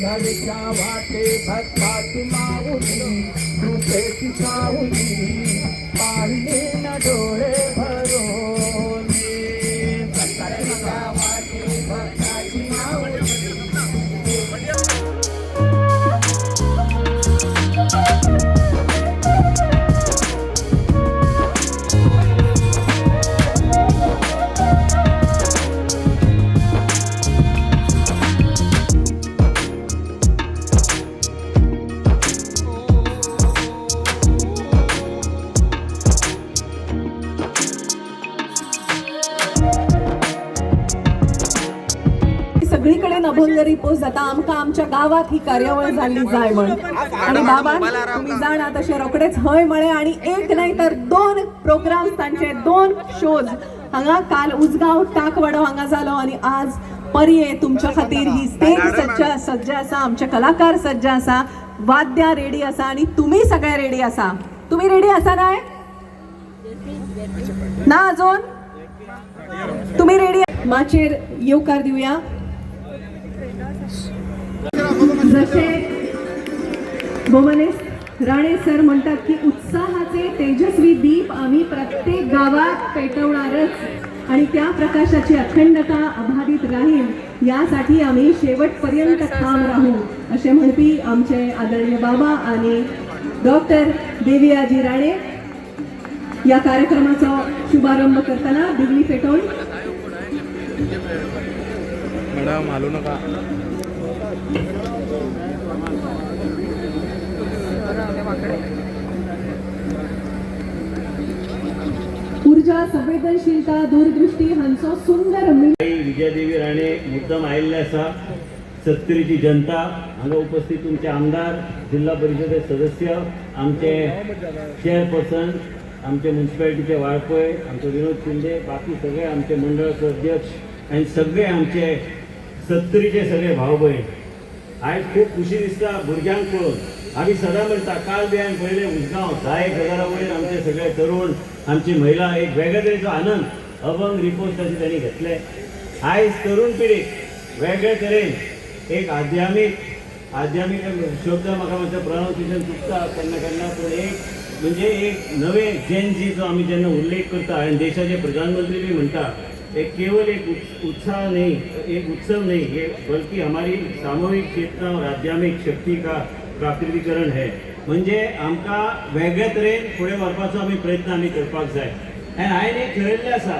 पंढरीच्या वाटे भक्ताची माऊली, कृपेची सावली, पाहिले ना डोळे भरोनी. पंढरीच्या वाटे भक्ताची माऊली. सगळीकडे अभंग रिपोज जाता. आमकां आमच्या गावात ही कार्यावळ जाल्ली जाय म्हण आणि बाबान तुम्ही जाणा तशें रोखडेच हय म्हळें आणि एक नाही तर दोन प्रोग्राम्स तांचे, दोन शोज हांगा काल उजगांव टाकवाडो हांगा जालो आणि आज पर्ये तुमच्या खातीर ही स्टेज सज्ज सज्ज आसा. आमचे कलाकार सज्ज आसा, वाद्यां रेडी आसा आणि तुम्ही सगळे रेडी आसा. तुम्ही रेडी आसा काय ना अजून? तुम्ही रेडी? माचेर येवकार दिवया. जसे बोमनेस राणे सर म्हणतात की उत्साहाचे तेजस्वी दीप आम्ही प्रत्येक गावात पेटवणारच आणि त्या प्रकाशाची अखंडता अबाधित राहील यासाठी आम्ही शेवटपर्यंत ठाम राहू, असे म्हणपी आमचे आदरणीय बाबा आणि डॉक्टर देवियाजी राणे या कार्यक्रमाचा शुभारंभ करताना दिवली पेटवून. मॅडम, हालू नका. ऊर्जा, संवेदनशीलता, दूरदृष्टी हांचो सुंदर मिल विजयादेवी राणे मुद्दम आयिल्ले आसा. सत्तरीची जनता, हांगा उपस्थित तुमचे आमदार, जिल्हा परिशदे सदस्य, आमचे चेअरपर्सन, आमचे म्युन्सिपालिटीचे वाळपय आमचे विनोद शिंदे, बाकी सगळे आमचे मंडळाचे अध्यक्ष आनी सगळे आमचे सत्तरीचे सगळे भाव भयण, आयज खूब खुशी दिसता भुरग्यांक पळोवन. आमी सदां म्हणटा, काल बी हांवें पळयलें, उसगांव 10,000 वयर आमचे सगळे तरुण, आमची महिला, एक वेगळे तरेचो आनंद अभंग रिपोज ताचे त्यांनी घेतले. आयज तरुण पिढीक वेगळे तरेन एक आध्यात्मीक, आध्यात्मीक शब्द म्हाका मातसो प्रोनाउन्सिएशन चुकता केन्ना केन्ना, पूण एक म्हणजे एक नवे जेन जो आमी जेन्ना उल्लेख करता आनी देशाचे प्रधानमंत्री बी म्हणटा, एक केवल एक उत्साह नहीं, एक उत्सव नहीं ये, बल्कि हमारी सामूहिक चेतना और आध्यात्मिक शक्ति का प्राकृतिकरण है. म्हणजे आमकां वेगळे तरेन फुडें व्हरपाचो आमी प्रयत्न आमी करपाक जाय. आनी हांवें एक ठरयल्लें आसा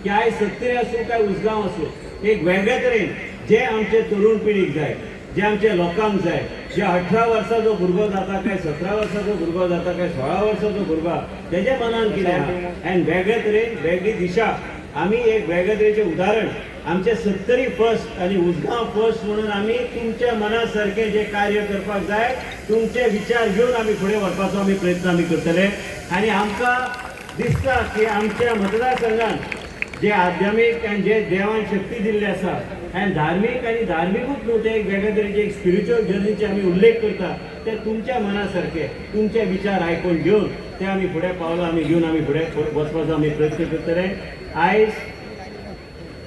की आयज सत्तरी आसूं काय उसगांव आसूं, एक वेगळे तरेन जे आमचे तरुण पिढीक जाय, जे आमच्या लोकांक जाय, जे 18 वर्साचो भुरगो जाता काय 17 वर्साचो भुरगो जाता काय 16 वर्साचो भुरगो, तेज्या मनान कितें आहा आनी वेगळे तरेन वेगळी दिशा आमी एक वेगळे तरेचें उदाहरण आमचे सत्तरी फर्स्ट आनी उसगांव फर्स्ट म्हणून आमी तुमच्या मना सारकें जें कार्य करपाक जाय, तुमचे विचार घेवन आमी फुडें व्हरपाचो आमी प्रयत्न आमी करतले. आनी आमकां दिसता की आमच्या मतदारसंघात जे आध्यात्मीक आनी जे देवान शक्ती दिल्ली आसा आनी धार्मीक आनी धार्मिकूच न्हू, ते एक वेगळे तरेचे एक स्पिरिच्युअल जर्नीचे आमी उल्लेख करता, ते तुमच्या मना सारके तुमचे विचार आयकून घेवन ते आमी फुडें पावलां आमी घेवन आमी फुडें वचपाचो आमी प्रयत्न करतले. आयज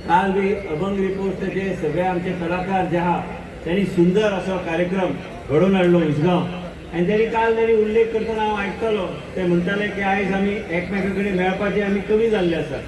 काल बी अभंग रिपोर्टाचे सगळे आमचे कलाकार जे आहा त्यांनी सुंदर असो कार्यक्रम घडोवन हाडलो उसगांव. आनी त्यांनी काल त्यांनी उल्लेख करतना हांव आयकतालो, ते म्हणटाले की आयज आमी एकमेका कडेन मेळपाचे आमी कमी जाल्ले आसा.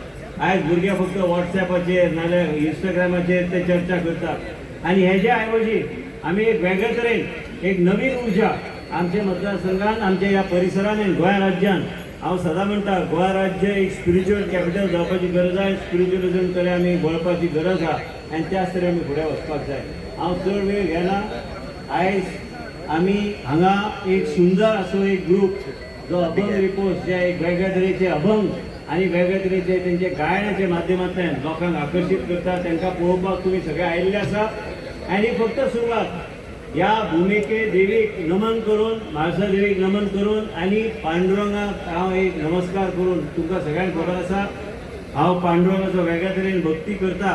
आयज भुरगे फक्त वॉट्सॅपाचेर नाजाल्यार इंस्टाग्रामाचेर ते चर्चा करतात आनी हेजे ऐवजी आमी एक वेगळे तरेन एक नवीन उर्जा आमच्या मतदारसंघान, आमच्या ह्या परिसरान आनी गोंय राज्यान, हांव सदां म्हणटा गोवा राज्य एक स्पिरिच्युअल कॅपिटल जावपाची गरज आहा. स्पिरिच्युअलिजम कडेन आमी वळपाची गरज आहा आनी त्याच तरेन आमी फुडें वचपाक जाय. हांव चड वेळ घेना. आयज आमी हांगा एक सुंदर असो एक ग्रूप जो अभंग रिपोज, जे एक वेगळ्या तरेचे अभंग आनी वेगळ्या तरेचे तेंचे गायनाच्या माध्यमांतल्यान लोकांक आकर्शीत करता, तांकां पळोवपाक तुमी सगळे आयिल्ले आसा. आनी फक्त सुरवात ह्या भुमिके देवीक नमन करून, म्हाळसा देवीक नमन करून आनी पांडुरंगाक हांव एक नमस्कार करून, तुमकां सगळ्यांक खबर आसा हांव पांडुरंगाचो वेगळ्या तरेन भक्ती करता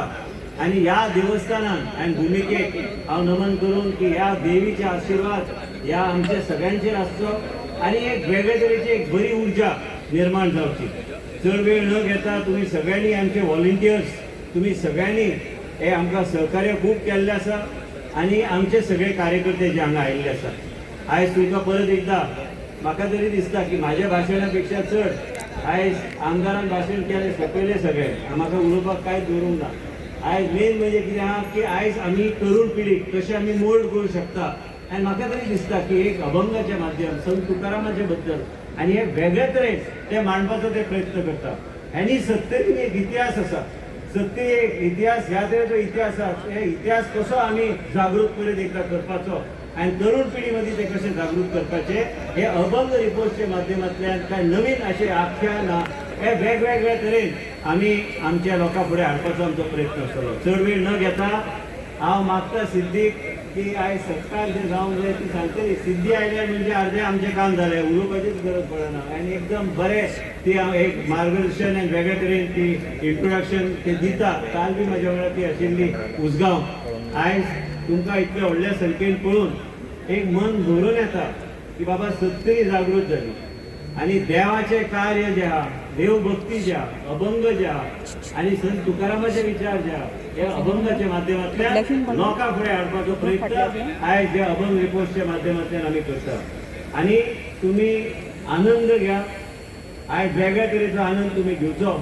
आनी ह्या देवस्थानान आनी भुमिकेक हांव नमन करून की ह्या देवीचे आशिर्वाद ह्या आमच्या सगळ्यांचेर आसचो आनी एक वेगळे तरेची एक बरी उर्जा निर्माण जावची. चड वेळ न घेता तुमी सगळ्यांनी आमचे व्हॉलंटियर्स, तुमी सगळ्यांनी हे आमकां सहकार्य खूब केल्लें आसा आनी आमचे सगळे कार्यकर्ते जे हांगा आयिल्ले आसा, आयज तुमकां परत एकदां म्हाका तरी दिसता की म्हाज्या भाशणा पेक्षा चड आयज आमदारान भाशण केलें सोंपयलें सगळें, म्हाका उलोवपाक कांयच दवरूंक ना. आयज मेन म्हणजे कितें आहा की आयज आमी तरुण पिढीक कशें आमी मोल्ड करूं शकता आनी म्हाका तरी दिसता की एक अभंगाचें माध्यम संत तुकारामाचे बद्दल आनी हे वेगळे तरेन ते मांडपाचो ते प्रयत्न करता. आनी सत्तरीन एक इतिहास आसा, सत्तरी एक इतिहास, ह्या तरेचो इतिहास आसा, हे इतिहास कसो आमी जागृत परत एकदां करपाचो आनी तरुण पिढी मदीं ते कशें जागृत करपाचे, हे अभंग रिपोर्टच्या माध्यमांतल्यान कांय नवीन अशे आख्यान हे वेगवेगळ्या तरेन आमी आमच्या लोकां फुडें हाडपाचो आमचो प्रयत्न आसतलो. चड वेळ न घेता हांव मागता सिद्धीक की आयज सत्कार जे जावंक जाय ती सांगतली. सिद्धी आयल्यार म्हणजे अर्दें आमचें काम जालें, उलोवपाचीच गरज पडना आनी एकदम बरें ती हांव एक मार्गदर्शन आनी वेगळे तरेन ती इंट्रोडक्शन ते दिता. काल बी म्हाज्या वांगडा ती आशिल्ली उसगांव. आयज तुमकां इतल्या व्हडल्या संख्येन पळोवन एक मन भरून येता की बाबा सत्तरी जागृत जाली आनी देवाचें कार्य जें आहा, देवभक्ती जी आहा, अभंग जे आहा आनी संत तुकारामाचे विचार जे आहा, हे अभंगाच्या माध्यमांतल्यान लोकां फुडें हाडपाचो प्रयत्न आयज हे अभंग रिपोर्टच्या माध्यमांतल्यान आमी करता. आनी तुमी आनंद घ्या, आयज वेगळ्या तरेचो आनंद तुमी घेवचो.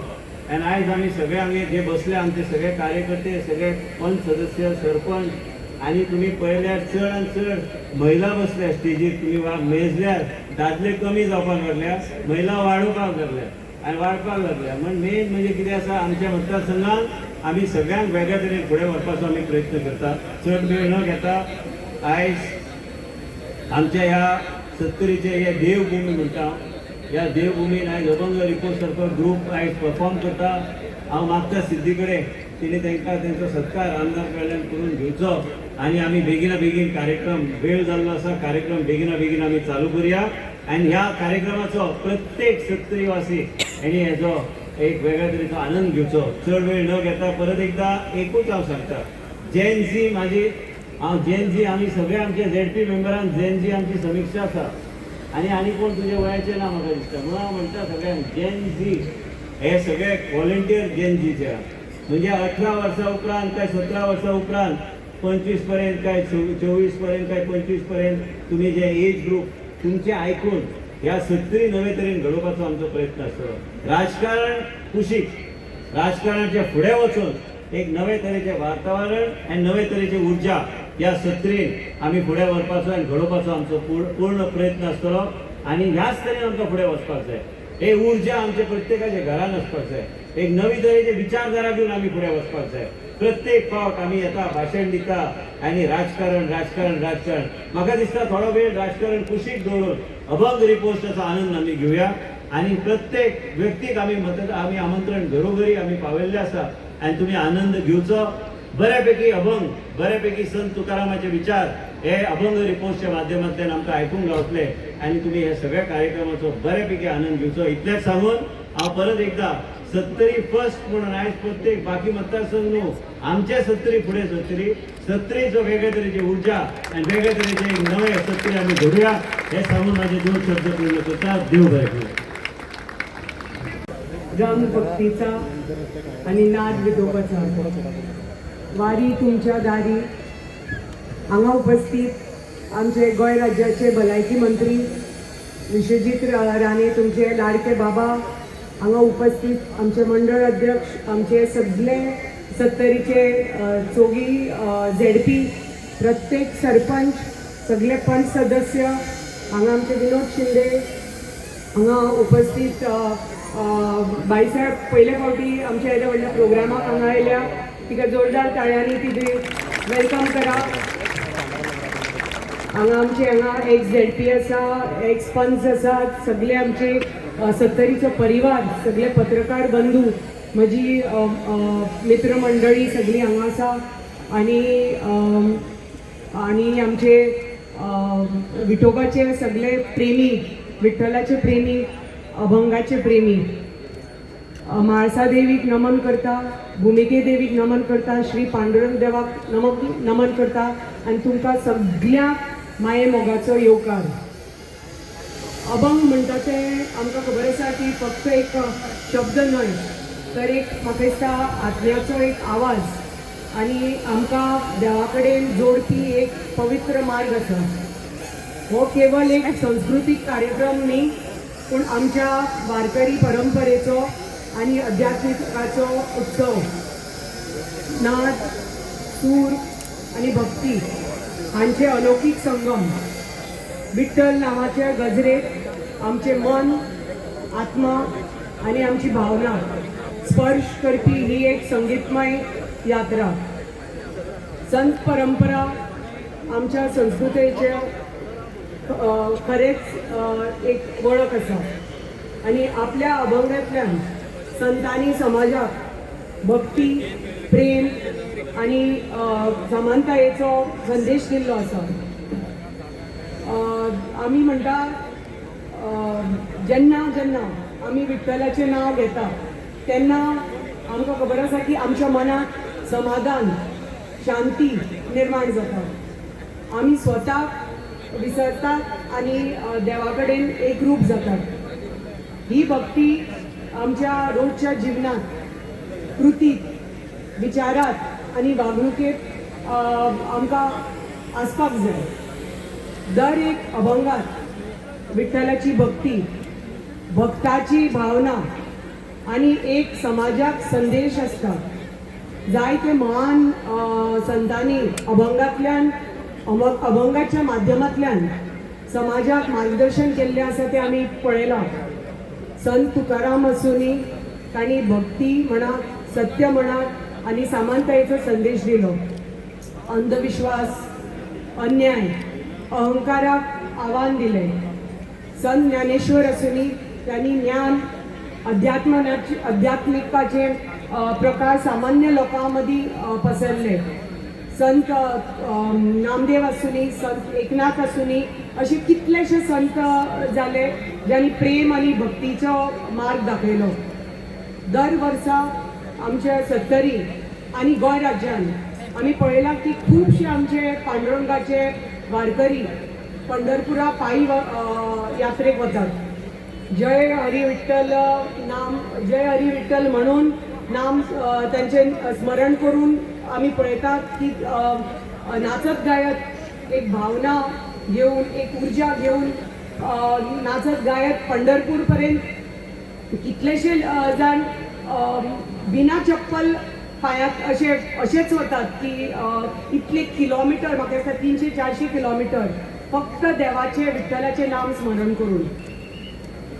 आनी आयज आमी सगळे हांगा जे बसले आमचे सगळे कार्यकर्ते, सगळे पंच सदस्य, सरपंच आनी तुमी पळयल्यार चड आनी चड महिला बसल्या स्टेजीर. तुमी मेजल्यार दादले कमी जावपाक लागल्या, महिला वाडोवपाक लागल्या आनी वाडपाक लागल्या. म्हण मेन म्हणजे कितें आसा, आमच्या मतदारसंघान आमी सगळ्यांक वेगळ्या तरेन फुडें व्हरपाचो आमी प्रयत्न करता. चड वेळ न घेता आयज आमच्या ह्या सत्तरीचे हे देवभूमी म्हणटा, ह्या देवभूमीन आयज अभंग रिपोर्ट सारको ग्रूप आयज परफॉर्म करता. हांव मागता सिद्धी कडेन तिणें तांकां तेंचो सत्कार आमदार कडल्यान करून घेवचो आनी आमी बेगिना बेगीन कार्यक्रम, वेळ जाल्लो आसा, कार्यक्रम बेगिना बेगीन आमी चालू करुया. आनी ह्या कार्यक्रमाचो प्रत्येक सत्तरीवासी हेणी हेजो एक वेगळ्या तरेचो आनंद घेवचो. चड वेळ न घेता परत एकदां एकूच हांव सांगता, जेन झी म्हाजी, हांव जेन झी, आमी सगळे आमचे झेडपी मेंबरान जेन झी आमची समिक्षा आसा आनी आनी कोण तुजे वयाचे ना म्हाका दिसता, म्हणून हांव म्हणटा सगळ्यांक जेन झी हे सगळे व्हॉलंटियर जेन झीचे आहा. म्हणजे 18 वर्सां उपरांत काय 17 वर्सां उपरांत 25 पर्यंत काय 24 पर्यंत काय 25 पर्यंत तुमी जे एज ग्रूप तुमचे आयकून ह्या सत्तरी नवे तरेन घडोवपाचो आमचो प्रयत्न आसतलो. राजकारण कुशीक, राजकारणाच्या फुडें वचून एक नवे तरेचें वातावरण आनी नवे तरेची उर्जा ह्या सत्तरीन आमी फुडें व्हरपाचो आनी घडोवपाचो आमचो पूर्ण प्रयत्न आसतलो. आनी ह्याच तरेन आमकां फुडें वचपाक जाय. ही उर्जा आमच्या प्रत्येकाच्या घरान आसपाक जाय. एक नवी तरेची विचारधारा घेवन आमी फुडें वचपाक जाय. प्रत्येक फावट आमी येता, भाशण दिता आनी राजकारण राजकारण राजकारण, म्हाका दिसता थोडो वेळ राजकारण कुशीक दवरून अभंग रिपोस्टाचो आनंद आमी घेवया. आनी प्रत्येक व्यक्तीक आमी मत आमी आमंत्रण घरोघरी आमी पावयल्लें आसा आनी तुमी आनंद घेवचो. बऱ्यापैकी अभंग, बऱ्यापैकी संत तुकारामाचे विचार हे अभंग रिपोर्टच्या माध्यमांतल्यान आमकां आयकूंक गावतले आनी तुमी हे सगळ्या कार्यक्रमाचो बऱ्यापैकी आनंद घेवचो. इतलेंच सांगून हांव परत एकदां सत्तरी फर्स्ट म्हणून आयज प्रत्येक बाकी मतदारसंघ न्हू, आमच्या सत्तरी फुडें सत्तरी, सत्तरीचो वेगळे तरेची उर्जा आनी वेगळे तरेचे एक नवे सत्तरी आमी घडुया हे सांगून माझे दोन शब्द पूर्ण करता. देव बरें करूं. रंग भक्तीचा आणि नाद विठोबाचा, वारी तुमच्या दारी. हांगा उपस्थित आमचे गोंय राज्याचे भलायकी मंत्री विश्वजीत राणे, तुमचे लाडके बाबा, हांगा उपस्थित आमचे मंडळ अध्यक्ष, आमचे सगळे सत्तरीचे चोगी झेडपी, प्रत्येक सरपंच, सगळे पंच सदस्य, हांगा आमचे विनोद शिंदे, हांगा उपस्थित अ, अ, बाईसाहेब पयले फावटी आमच्या येद्या व्हडल्या प्रोग्रामाक हांगा आयल्या, तिका जोरदार ताळ्यांनी तिजी welcome करा. हांगा आमचे हांगा एक्स झेडपी आसा, एक्स पंच आसात, सगळे आमचे सत्तरीचो परिवार, सगळे पत्रकार बंधू, म्हजी अ, अ, मित्रमंडळी सगळी हांगा आसा आणि आमचे विठोबाचे सगळे प्रेमी, विठ्ठलाचे प्रेमी, अभंगाचे प्रेमी, म्हाळसा देवीक नमन करता, भुमिके देवीक नमन करता, श्री पांडुरंग देवाक नमन नमन करता आनी तुमकां सगळ्यांक माये मोगाचो येवकार. अभंग म्हणटा ते आमकां खबर आसा की फक्त एक शब्द न्हय, तर एक म्हाका दिसता आत्म्याचो एक आवाज आनी आमकां देवा कडेन जोडपी एक पवित्र मार्ग आसा. हो केवळ एक संस्कृतीक कार्यक्रम न्ही, पूण आमच्या वारकरी परंपरेचो आनी अध्यात्मिकाचो उत्सव. नाद, सूर आनी भक्ती हांचे अलौकीक संगम. विठ्ठल नावाच्या गजरेत आमचे मन, आत्मा आनी आमची भावना स्पर्श करपी ही एक संगीतमय यात्रा. संत परंपरा आमच्या संस्कृतेचे खरेंच एक वळख आसा आनी आपल्या अभंगांतल्यान संतांनी समाजाक भक्ती, प्रेम आनी समानतायेचो संदेश दिल्लो आसा. आमी म्हणटा, जेन्ना जेन्ना आमी विठ्ठलाचें नांव घेता तेन्ना आमकां खबर आसा की आमच्या मनाक समाधान, शांती निर्माण जाता. आमी स्वताक विसरतात आनी देवा कडेन एकरूप जातात. ही भक्ती आमच्या रोजच्या जिवनात, कृतीत, विचारात आनी वागणुकेत आमकां आसपाक जाय. दर एक अभंगात विठ्ठलाची भक्ती, भक्ताची भावना आनी एक समाजाक संदेश आसता. जायते महान संतांनी अभंगांतल्यान, अभंगाच्या माध्यमांतल्यान समाजाक मार्गदर्शन केल्लें आसा तें आमी पळयलां. संत तुकाराम आसूनी, तांणी भक्ती म्हणा, सत्य म्हणा आनी समानतायेचो संदेश दिलो. अंधविश्वास, अन्याय, अहंकाराक आव्हान दिलें. संत ज्ञानेश्वर आसूनी, त्यांनी ज्ञान, अध्यात्मनाचे, आध्यात्मिकाचे प्रकार सामान्य लोकां मदीं पसरले. संत नामदेव आसूनी, संत एकनाथ आसूनी, असे कितलेशे संत जाले ज्यांनी प्रेम आनी भक्तीचो मार्ग दाखयलो. दर वर्सा आमच्या सत्तरी आनी गोंय राज्यान आमी पळयलां की खुबशे आमचे पांडुरंगाचे वारकरी पंढरपुरा पायी यात्रेक वतात. जय हरी विठ्ठल नाम, जय हरी विठ्ठल म्हणून नाम त्यांचे स्मरण करून आमी पळयतात की नाचत गायत, एक भावना घेवन, एक ऊर्जा घेवन नाचत गायत पंढरपूर पर्यंत कितलेशे जाण बिना चप्पल पांयात अशे अशेच वतात की इतले किलोमिटर, म्हाका दिसता 300-400 किलोमिटर, फक्त देवाचे, विठ्ठलाचें नाम स्मरण करून.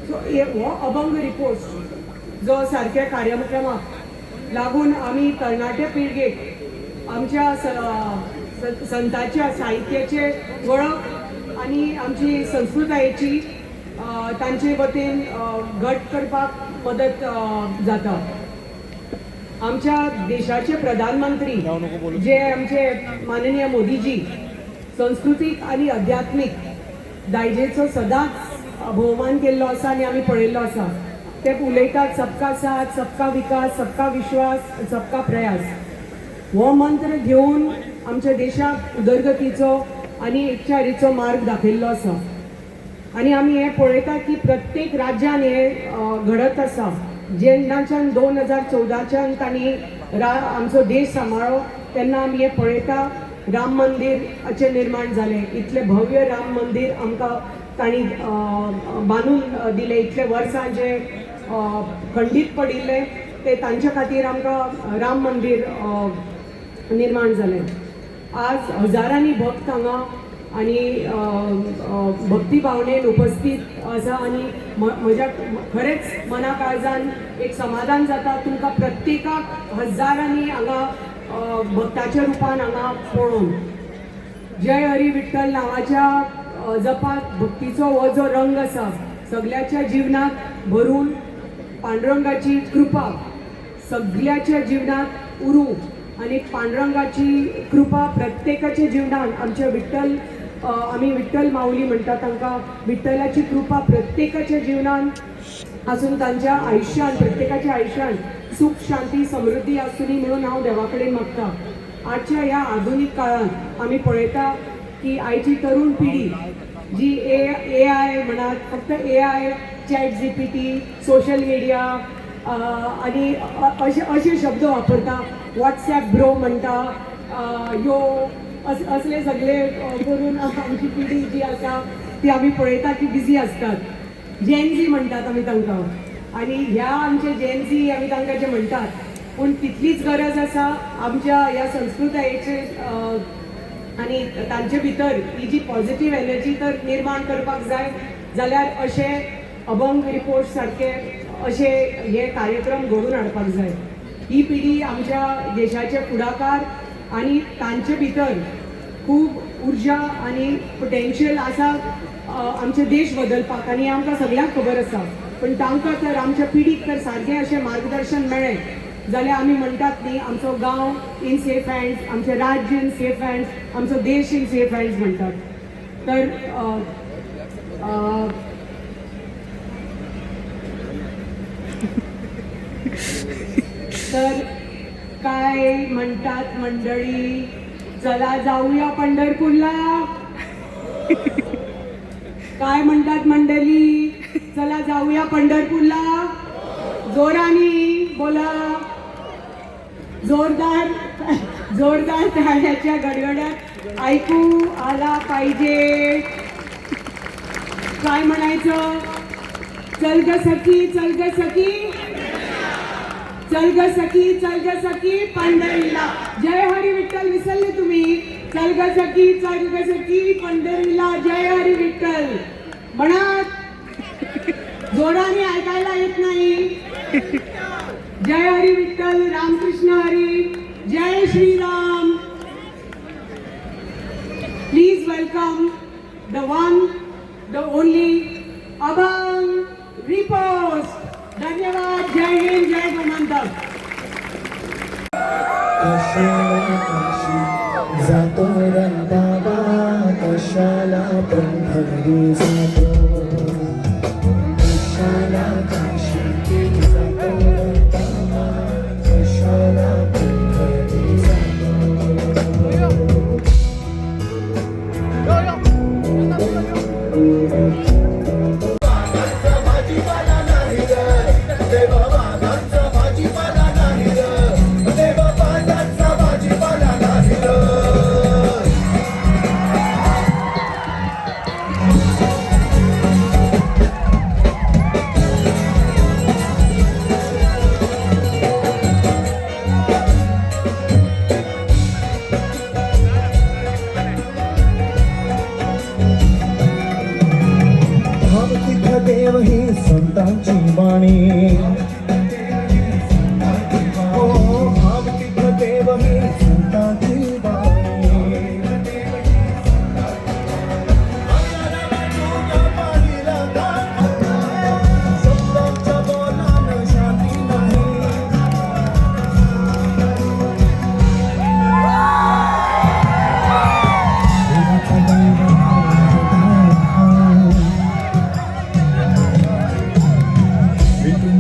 सो हो अभंग रिपोस्ट जो सारक्या कार्यक्रमाक लागून आमी तरणाटे पिळगेक आमच्या संताच्या साहित्याचे वळख आनी आमची संस्कृतायेची तांचे वतीन घट करपाक मदत जाता. आमच्या देशाचे प्रधानमंत्री जे आमचे माननीय मोदीजी, संस्कृतीक आनी आध्यात्मीक दायजेचो सदांच भोवमान केल्लो आसा आनी आमी पळयल्लो आसा. ते उलयतात सबका साथ, सबका विकास, सबका विश्वास, सबका प्रयास. हो मंत्र घेवन आमच्या देशाक उदरगतीचो आनी एकचारीचो मार्ग दाखयल्लो आसा. आनी आमी हें पळयता की प्रत्येक राज्यान हें घडत आसा. जेन्नाच्यान 2014च्यान तांणी आमचो देश सांबाळ्ळो तेन्ना आमी हें पळयता राम मंदिराचें निर्माण जालें. इतलें भव्य राम मंदीर आमकां तांणी बांदून दिलें. इतले वर्सां जे खंडीत पडिल्लें ते तांच्या खातीर आमकां राम मंदीर निर्माण जालें. आज हजारांनी भक्त हांगा आनी भक्ती भावनेन उपस्थित आसा आनी म्हज्या खरेंच मना काळजान एक समाधान जाता तुमकां प्रत्येकाक हजारांनी हांगा भक्ताच्या रुपान हांगा पळोवन. जय हरी विठ्ठल नांवाच्या जपात भक्तीचो हो जो रंग आसा सगळ्याच्या जिवनात भरून पांडुरंगाची कृपा सगळ्याच्या जिवनात उरूं आनी पांडुरंगाची कृपा प्रत्येकाच्या जिवनात आमच्या विठ्ठल आमी विठ्ठल माऊली म्हणटा तांकां विठ्ठलाची कृपा प्रत्येकाच्या जिवनात आसून तांच्या आयुश्यान प्रत्येकाच्या आयुश्यान सुख शांती समृद्धी आसूनी म्हणून हांव देवा कडेन मागता. आजच्या ह्या आधुनीक काळांत आमी पळयता की आयची तरुण पिढी जी ए I म्हणात, फक्त AI, chat GPT, social media आनी अशे अशे शब्द वापरता, वॉट्सॅप ब्रो म्हणटा, यो असले सगळे करून आमची पिढी जी आसा ती आमी पळयता की बिजी आसतात. जेनझी म्हणटात आमी तांकां आनी ह्या आमचे जेनझी आमी तांकां जे म्हणटात, पूण तितलीच गरज आसा आमच्या ह्या संस्कृतायेचे आनी तांचे भितर ही जी पॉझिटीव एनर्जी तर निर्माण करपाक जाय जाल्यार अशे अभंग रिपोर्ट सारके अशे हे कार्यक्रम घडोवन हाडपाक जाय. ही पिढी आमच्या देशाचे फुडाकार आनी तांचे भितर खूब उर्जा आनी पोटेन्शियल आसा आमचे देश बदलपाक आनी आमकां सगळ्यांक खबर आसा. पण तांकां तर आमच्या पिढीक तर सारकें अशें मार्गदर्शन मेळ्ळें जाल्यार आमी म्हणटात न्ही आमचो गांव इन सेफ हँड्स, आमचें राज्य इन सेफ हँड्स, आमचो देश इन सेफ हँड्स म्हणटात. तर तर काय म्हणतात मंडळी, चला जाऊया पंढरपूरला. काय म्हणतात मंडळी, चला जाऊया पंढरपूरला. जोरानी बोला, जोरदार जोरदार टाळ्याच्या गडगडात ऐकू आला पाहिजे. काय म्हणायचं, चल ग सखी, चल ग सखी, चल ग सखी, चल ग सखी पंढरीला. जय हरी विठ्ठल. विसरले तुम्ही, चल ग सखी, चल ग सखी पंढरीला, जय हरी विठ्ठल म्हणत जोराने ऐकायला येत नाही. जय हरी विठ्ठल, रामकृष्ण हरी, जय Shriram. Please welcome the one, the only Abhang repost. धन्यवाद. जय हिंद, जय गोमांतक. कशाला काशी जातो रंगाबा, कशाला पंढरी जातो, कशाला काशी जातो रंगाबा, कशाला पंढरी जातो. देव ही संतांची वाणी, हो भाव तिथ देव ही संतांची वाणी. शब्दांच्या बोलान शांती नाही. मी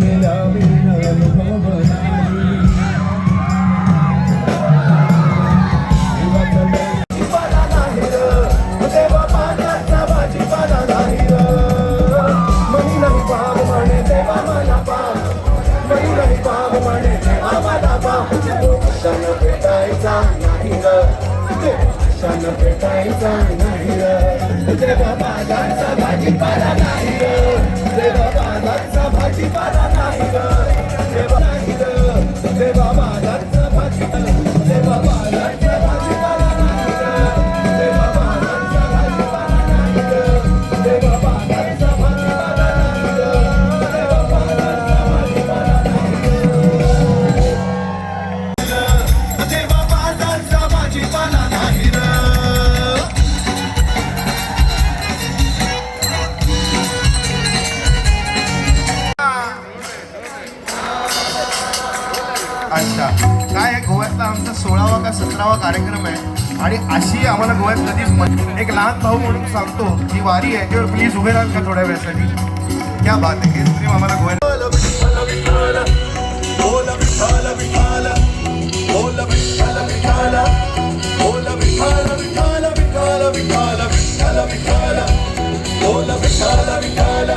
अच्छा, काय आहे, गोव्यातला आमचा 16वा का 17वा कार्यक्रम आहे आणि अशी आम्हाला गोव्यात कधीच एक लहान भाऊ म्हणून सांगतो, ही वारी आहे तेव्हा प्लीज उभे राहाल का थोड्या वेळासाठी? क्या बात आहे! हेच प्रेम आम्हाला गोव्यात. विठ्ठल बोल विठ्ठल विठ्ठल, बोल विठ्ठल विठ्ठल, बोल विठ्ठल विठ्ठल, विठ्ठल विठ्ठल, विठ्ठल विठ्ठल, बोल विठ्ठल विठ्ठल,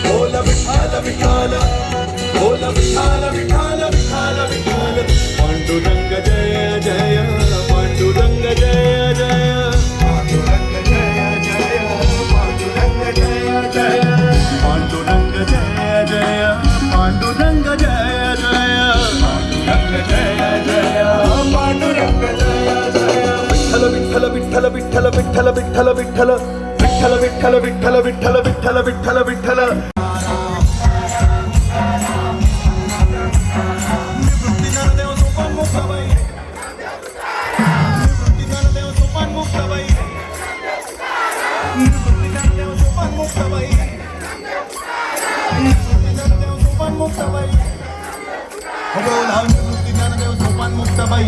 बोल विठ्ठल विठ्ठल, बोल विठ्ठल विठ्ठल, विठ्ठल विठ्ठल. पांडुरंग जय जय, पांडुरंग जय जय, पांडुरंग जय जय, पांडुरंग जय जय, पांडुरंग जय जय, पांडुरंग जय जय, पांडुरंग जय जय, पांडुरंग जय जय. विठ्ठल विठ्ठल विठ्ठल विठ्ठल विठ्ठल विठ्ठल विठ्ठल विठ्ठल विठ्ठल विठ्ठल विठ्ठल विठ्ठल विठ्ठल विठ्ठल. निवृत्ती ज्ञानदेव सोपान मुक्ताबाई, निवृत्ती ज्ञानदेव सोपान मुक्ताबाई, निवृत्ती ज्ञानदेव सोपान मुक्ताबाई, निवृत्ती ज्ञानदेव सोपान मुक्ताबाई. हो बोला निवृत्ती ज्ञानदेव सोपान मुक्ताबाई.